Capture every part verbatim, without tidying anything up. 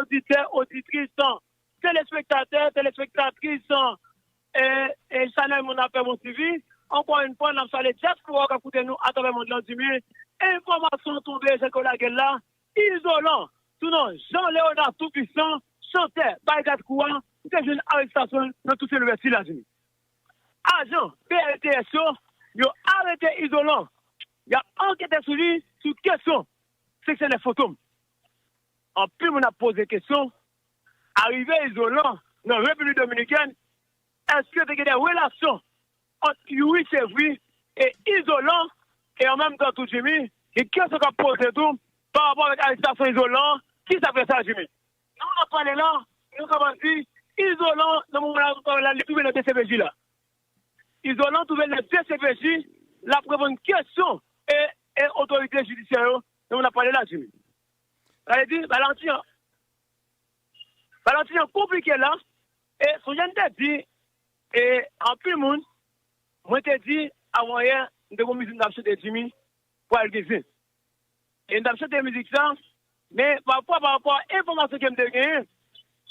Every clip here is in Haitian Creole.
oditè, oditris, telespektatè, telespektatris, e, e chanèl Moun ap fè bon T V. Ankò yon fwa, n ap salye dyaspora k ap koute nou atravè mond lan, Jimmy. Enfòmasyon tonbe jan ke w lage l la. Izolan, sou non Jean Léonard Toupwisan, chantè Barikad Kou a, te jwenn arestasyon l nan Tousen Louvèti la, Jimmy. Ajan P L T S yo, yo arete Izolan. Y ap ankete sou li sou kesyon seksyon nèf Fantom. Anpil moun ap poze kesyon, arive Izolan nan Repiblik Dominikèn, èske te gen de relasyon ant Youri Chevry e Izolan, e an menm tan tou, Jimmy, gen kesyon k ap poze tou pa rapò avèk arestasyon Izolan an, ki sa k fè sa, Jimmy? Nan moman n ap pale la, nou kapab di, Izolan, nan moman la, nou pale la, li twouve nan D C P J la. Izolan twouve l nan D C P J, l ap reponn kesyon e, e otorite jidisyè yo, nan moman n ap pale la, Jimmy. Sa vle di, bagay la anti-, bagay la anti-, konplike la, e sonje m te di, e anpil moun, mwen te di, avan yè, m te gon mizik m t ap chante, Jimmy, pral gen zen. E m t ap chante mizik sa, men pafwa, pa rapò a enfòmasyon ke m te genyen,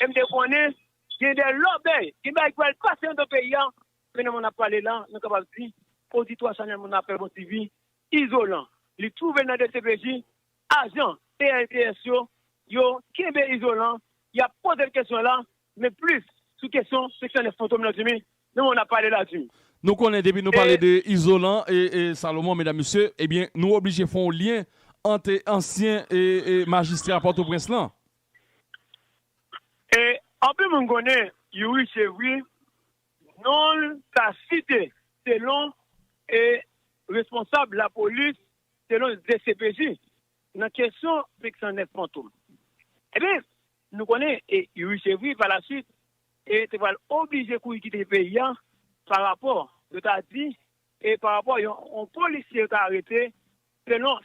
e m te konnen gen de lòbèy, gen bagay ki pral pase anndan peyi a, men nan moman n ap pale la, nou kapab di, oditwa chanèl Moun ap fè bon T V, Izolan, li twouve l nan D C P J, ajan P L T S yo, yo kenbe Izolan, y ap poze l kesyon la, men plis sou kesyon seksyon nèf Fantom nan, Jimmy, nan moman n ap pale la, Jimmy. Nou konnen depi nou pale de Izolan e, e Salomon, medam, mesye, ebyen, nou oblije fè yon lyen ant ansyen e, e majistra Pòtoprens lan. E anpil moun konnen Youri Chevry, non l ka site selon e responsab lapolis, selon D C P J, nan kesyon seksyon nèf Fantom. Ebyen, nou konnen e Youri Chevry, pa la swit, e te pral oblije kouri kite peyi a pa rapò, yo ta di, e pa rapò yon, yon polisye yo ta arete, selon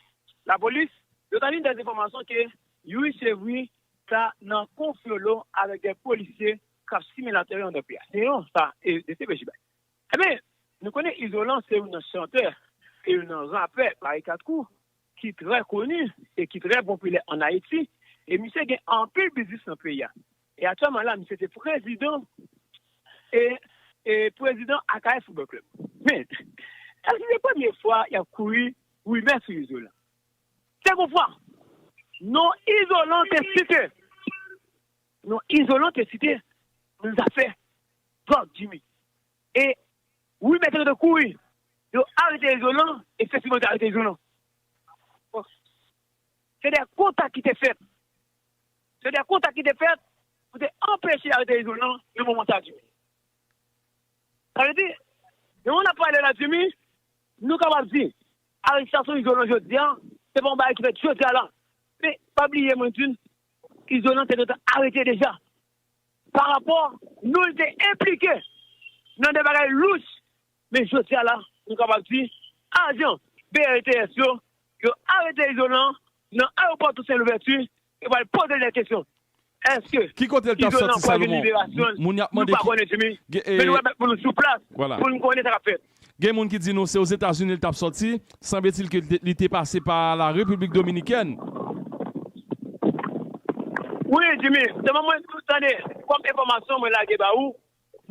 lapolis, yo ta jwenn de enfòmasyon ke Youri Chevry ta nan konfyolo avèk de polisye k ap simen latè yo anndan peyi a. Se yon sa, e, D C P J bay. Ebyen, nou konnen Izolan se youn nan chantè e youn nan rapè Barikad Kou ki trè koni e ki trè popilè ann Ayiti. E misye gen anpil biznis nan peyi a. E aktyèlman la, misye se prezidan e, e prezidan Akayè Football Club. Men, èske se premye fwa y ap kouri rimè sou Izolan? Se gon fwa, non Izolan te site. Non Izolan te site nan zafè dwòg, Jimmy. E wi, mèt yo te kouri. Yo arete Izolan, efektivman, yo te arete Izolan. Bon. Se de kontak ki te fèt. Se de kontak ki te fèt pou te anpeche arete Izolan nan moman sa, Jimmy. Sa vle di, nan moman n ap pale la, Jimmy, nou kapab di, arestasyon Izolan jodi a, se pa yon bagay ki fèt jodi a la. Men, pa bliye, mwen di n, Izolan te gentan arete deja. Pa rapò, nou, li te enplike nan de bagay louch. Men jodi a la, nou kapab di, ajan B R T S yo, yo arete Izolan nan ayewopò Tousen Louvèti, yo pral poze l de kesyon. Èske Izolan pral jwenn liberasyon l? Ki kote l t ap sòti, Salomon? Moun y ap mande ki, nou pa konnen, Jimmy. Men nou pral met pou nou sou plas pou n konnen sa k ap fèt. Gen moun ki di nou se Ozetazini l t ap sòti. Sanble-t-il ke li te, li te pase pa la Repiblik Dominikèn. Wi, Jimmy, sèlman mwen, tande, kòm enfòmasyon mwen lage ba ou,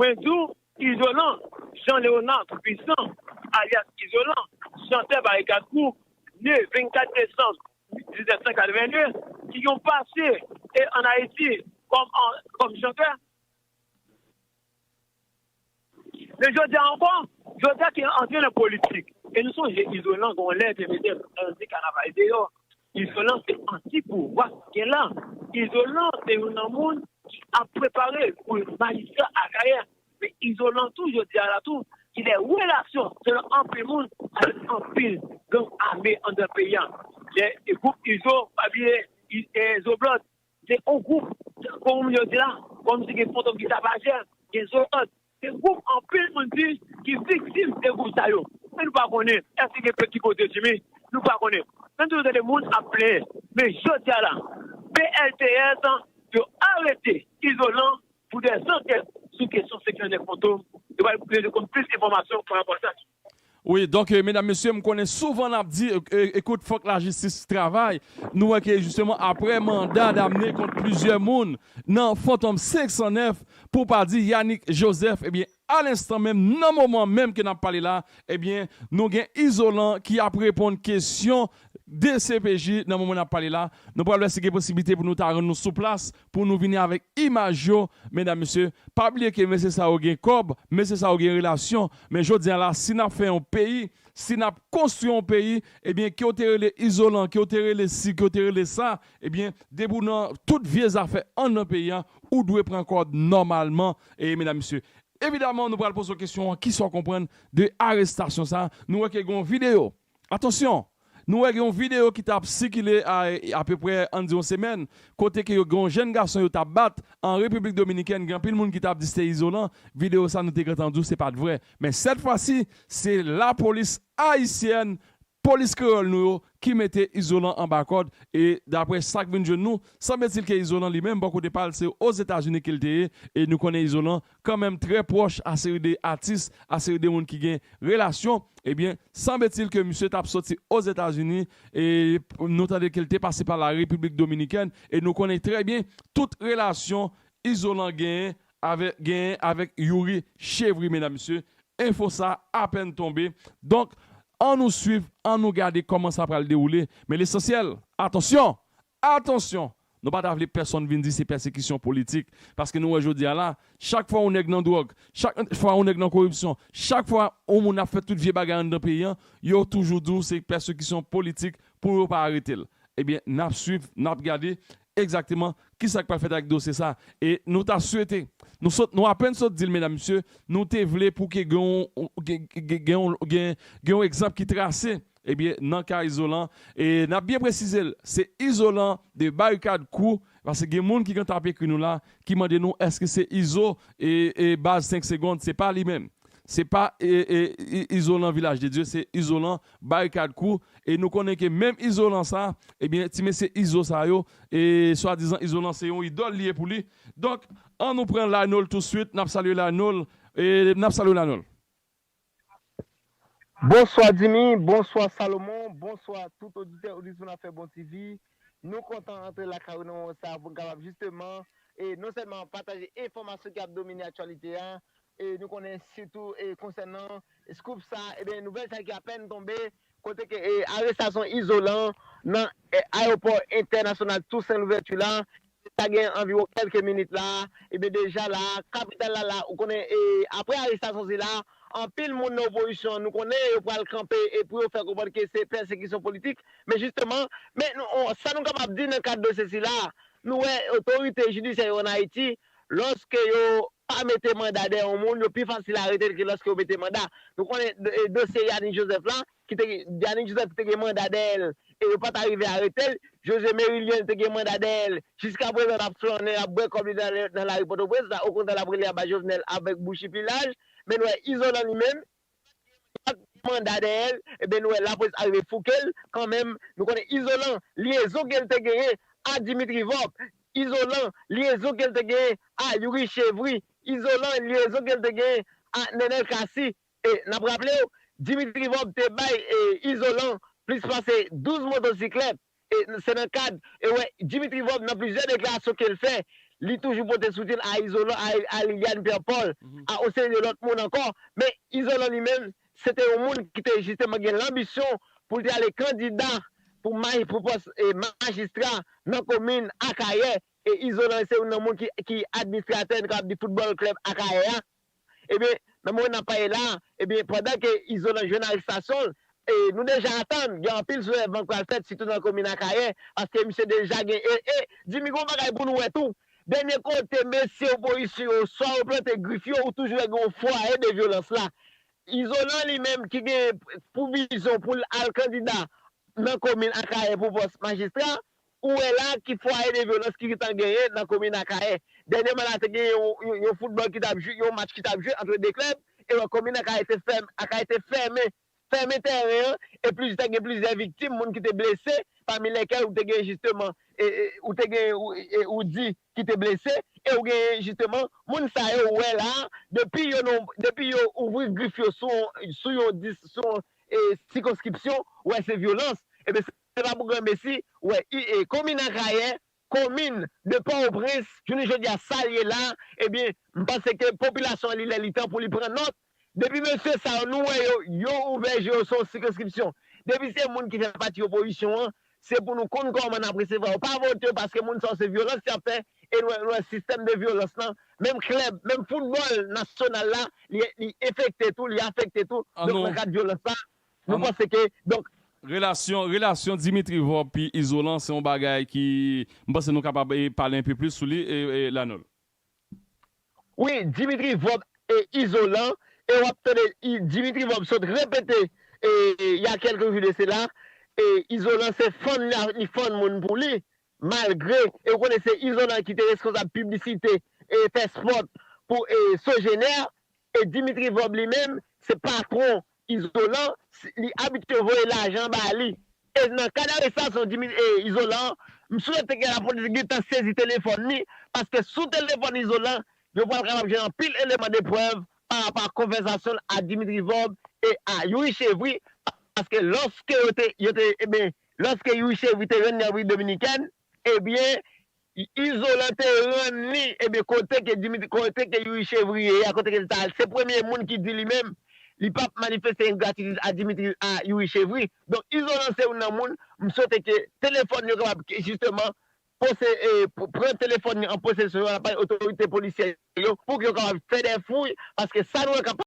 mwen di w, Izolan, Jean Léonard Toupwisan, alyas Izolan, chantè Barikad Kou, ne vennkat desanm diznèf san katrevenndez, ki gen yon pase, e, ann Ayiti kòm, an, kòm chantè. Men jodi a ankò, jodi a ki antre nan politik. E nou sonje Izolan gen yon lè te mete bandi kanaval deyò. Izolan se anti pouvwa ki gen la. Izolan se youn nan moun ki ap prepare pou majistra Akayè. Men Izolan tou, jodi a la tou, ki gen relasyon, selon anpil moun, avèk anpil gang ame anndan peyi a. Lè gwoup Izo, pa bliye, I-, e, Zoblòd, se yon gwoup, kòm yo di la, kòm si gen Fantom ki tapajè, gen Zoblòd. Se gwoup anpil moun di ki viktim de gwoup sa yo. Men nou pa konnen, èske gen pèp ki kote Jimmy? Nou pa konnen. Men nou toujou tande moun ap plenyen. Men jodi a la, B L T S, yo arete Izolan pou de zankèt sou kesyon seksyon nèf Fantom. Yo pral, yo konn plis enfòmasyon pa rapò a sa. Wi, donk, e, medam, mesye, m konnen souvan n ap di, e, e, ekout, fòk lajistis travay. Nou wè ke, jisteman, aprè manda damne kont plizyè moun nan Fantom senk san nèf, pou pa di Yanick Joseph, ebyen, a lenstan menm, nan moman menm ke n ap pale la, ebyen, nou gen Izolan ki ap reponn kesyon D C P J nan moman n ap pale la. Nou pral wè si gen posiblite pou nou ta rann nou sou plas, pou nou vini avèk imaj yo, medam, mesye. Pa bliye ke mesye sa yo gen kòb, mesye sa yo gen relasyon. Men jodi a la, si n ap fè yon peyi, si n ap konstwi yon peyi, ebyen, ke w te rele Izolan, ke w te rele si, ke w te rele sa, ebyen, depi w nan tout vye zafè anndan peyi a, ou dwe pran kòd nòmalman, e medam, mesye. Evidaman, nou pral poze w kesyon an, kisa w konprann de arestasyon sa a? Nou wè ke gen yon videyo. Atansyon! Nou wè gen yon videyo ki t ap sikile a, apeprè, ann di yon semèn, kote ke yo gen yon jèn gason yo t ap bat an Repiblik Dominikèn, gen anpil moun ki t ap di se Izolan. Videyo sa nou te gentan di w se pa t vrè. Men sèt fwa si, se lapolis ayisyèn, polis kreyòl nou yo, ki mete Izolan anba kòd. E daprè sa k vin jwenn nou, sanbetil ke Izolan li menm, bò kote pa l, se Ozetazini ke l te ye. E nou konnen Izolan kanmenm trè pwòch a seri de atis, a seri de moun ki gen relasyon. Ebyen, sanbetil ke misye t ap soti Ozetazini, e nou tande ke l te pase pa la Repiblik Dominikèn, e nou konnen trè byen tout relasyon Izolan genyen avè, genyen avèk Youri Chevry, medam, mesye. Enfo sa apèn tonbe. Donk, ann nou swiv, ann nou gade kòman sa pral dewoule. Men lesansyèl, atansyon! Atansyon! Nou pa ta vle pèsonn vin di se pèsekisyon politik. Paske nou wè jodi a la, chak fwa yon nèg nan dwòg, chak fwa yon nèg nan koripsyon, chak fwa yon moun ap fè tout vye bagay anndan peyi a, yo toujou di w se pèsekisyon politik pou yo pa arete l. Ebyen, n ap swiv, n ap gade egzakteman kisa k pral fèt avèk dosye sa. E nou ta swete, nou sot, nou apèn sot di l, medam, mesye, nou te vle pou ke gen yon, gen, gen, gen yon, gen, gen yon egzanp ki trase. Ebyen, nan ka Izolan, e n ap byen presize l, se Izolan de Barikad Crew, paske gen moun ki gentan ap ekri nou la, ki mande nou èske se Izo, e, e baz senk segonn, se pa li menm. Se pa, e, e, I-, Izolan Vilaj de Dye, se Izolan Barikad Crew. E nou konnen ke menm Izolan sa, ebyen, ti mesye Izo sa yo, e swadizan Izolan se yon idòl li ye pou li. Donk, ann nou pran Lanol touswit, n ap salye Lanol, e n ap salye Lanol. Bonswa Dimi, bonswa Salomon, bonswa tout oditè, oditris Afè Bon T V. Nou kontan antre lakay ou nan moman sa a pou n kapab jisteman, e non sèlman pataje enfòmasyon ki ap domine aktyalite a, e nou konnen sitou, e konsènan scoop sa, ebyen, nouvèl sa ki apèn tonbe, kote ke, e, arestasyon Izolan nan, e, ayewopò entènasyonal Toussaint Louverture la, sa gen anviwon kèlke minit la, ebyen, deja la, kapital la la, ou konnen, e, aprè arestasyon sila, anpil moun nan opozisyon, nou konnen yo pral kanpe e pou yo fè konprann ke se pèsekisyon politik, men jisteman, men nou, on, sa nou kapab di nan kad dosye sila, nou wè otorite jidisyè yo ann Ayiti, lòske yo pa mete manda dèyè yon moun, yo pi fasil arete l ke lòske yo mete manda. Nou konnen, e, dosye Yanick Joseph la, ki te, Yanick Joseph ki te gen manda dèyè l, e yo pa ta rive arete l. José Mérilien te gen manda dèyè l. Jiskaprezan, l ap flannen, l ap bwè kòb li nan, nan lari Pòtoprens la. Okontrè, l ap rele anba Jovenel avèk bouch epi laj. Men nou wè, Izolan li menm, manda dèyè l, ebyen, nou wè lapolis arive fouke l kanmenm. Nou konnen Izolan, lyezon ke l te genyen a Dimitri Vorbe. Izolan, lyezon ke l te genyen a Youri Chevry. Izolan, lyezon ke l te genyen a Nenel Cassy. E n ap raple w, Dimitri Vorbe te bay, e, Izolan plis pase douz motosiklèt. E se nan kad, e wè, Dimitri Vorbe nan plizyè deklarasyon ke l fè, li toujou pote soutyen l a Izolan, a, a Liliane Pierre Paul, a yon seri de lòt moun ankò. Men Izolan li menm, se te yon moun ki te jisteman gen lanbisyon pou l te ale kandida pou may-, pou pòs, e, majistra nan komin Akayè. E Izolan se youn nan moun ki, ki administratè, nou kapab di football club Akayè a. Ebyen, nan moman n ap pale la, ebyen, pandan ke Izolan jwenn arestasyon l, e nou deja atann, gen anpil soulèvman k pral fèt, sitou nan komin Akayè, paske misye deja gen, e, e, Dimi, gon bagay pou nou wè tou. Dènye kote mesye opozisyon yo, swa yo plante grif yo, ou toujou wè gen yon fwaye de vyolans la. Izolan li menm ki gen pou vizyon pou l al kandida nan komin Akayè pou pòs majistra, ou wè la ki fwaye de vyolans ki gentan genyen nan komin Akayè. Dènyèman la, te gen yon, yon, yon foutbòl ki t ap jwe, yon match ki t ap jwe ant de klèb, e wè komin Akayè te fèm-, Akayè te fèmen fèmen tèren an, e plizyè, gen plizyè viktim, moun ki te blese, pami lèkèl ou te gen jisteman, e, e, ou te gen, ou, e, ou di ki te blese, e ou gen jisteman moun sa yo ou wè la, depi yo, non, depi yo ouvri grif yo sou, sou yon dis, sou yon, e, sikonskripsyon, ou wè se vyolans. Ebyen, se pa pou granmesi, ou wè, i, e, komin Akayè, komin de Pòtoprens, jounen jodi a, sa l ye la, ebyen, m panse ke popilasyon an, li lè, li tan pou li pran nòt. Depi mesye sa yo, nou wè yo, yo ouvè je yo sou yon sikonskripsyon. Depi se moun ki fè pati opozisyon an, se pou nou konn kòman n ap resevwa yo. Pa vote yo, paske moun sa yo, se vyolans y ap fè, e nou wè, nou wè sistèm de vyolans lan, menm klèb, menm foutbòl nasyonal la, li, li enfekte tou, li afekte tou. Donk, nan kad vyolans la, nou panse ke, donk, relasyon, relasyon Dimitri Vorbe pi Izolan, se yon bagay ki, m panse nou kapab, e, pale enpe plis sou li, e, e, Lanol. Wi, Dimitri Vorbe e Izolan, e w ap tande, i, Dimitri Vorbe sot repete, e, il y a quelques jours de cela, e, Izolan se fan, li, li fan moun pou li, malgre, e w konnen se Izolan ki te reskonsab piblisite, e, fè spòt pou, e, Sogener, e Dimitri Vorbe li menm, se patwon Izolan, li abitye voye lajan ba li. E nan kad arestasyon Dimitri, e, Izolan, m swete ke lapolis gentan sezi telefòn li, paske sou telefòn Izolan, yo pral kapab jwenn anpil eleman de prèv pa rapò a konvèsasyon l a Dimitri Vorbe e a Youri Chevry, paske lòske yo te, yo te, ebyen, lòske Youri Chevry te jwenn li an Repiblik Dominikèn, ebyen, Izolan te rann li, ebyen, kote ke Dimitri, kote ke Youri Chevry ye a, kote ke l ta al. Se premye moun ki di li menm, li p ap manifeste engratitid a Dimitri, a Youri Chevry. Donk, Izolan se youn nan moun, m swete ke telefòn yo kapab, ke, jisteman, pose, e, pr-, pran telefòn li an posesyon yo, anba otorite polisyè yo, pou ke yo kapab fè de fouy, paske sa nou wè k ap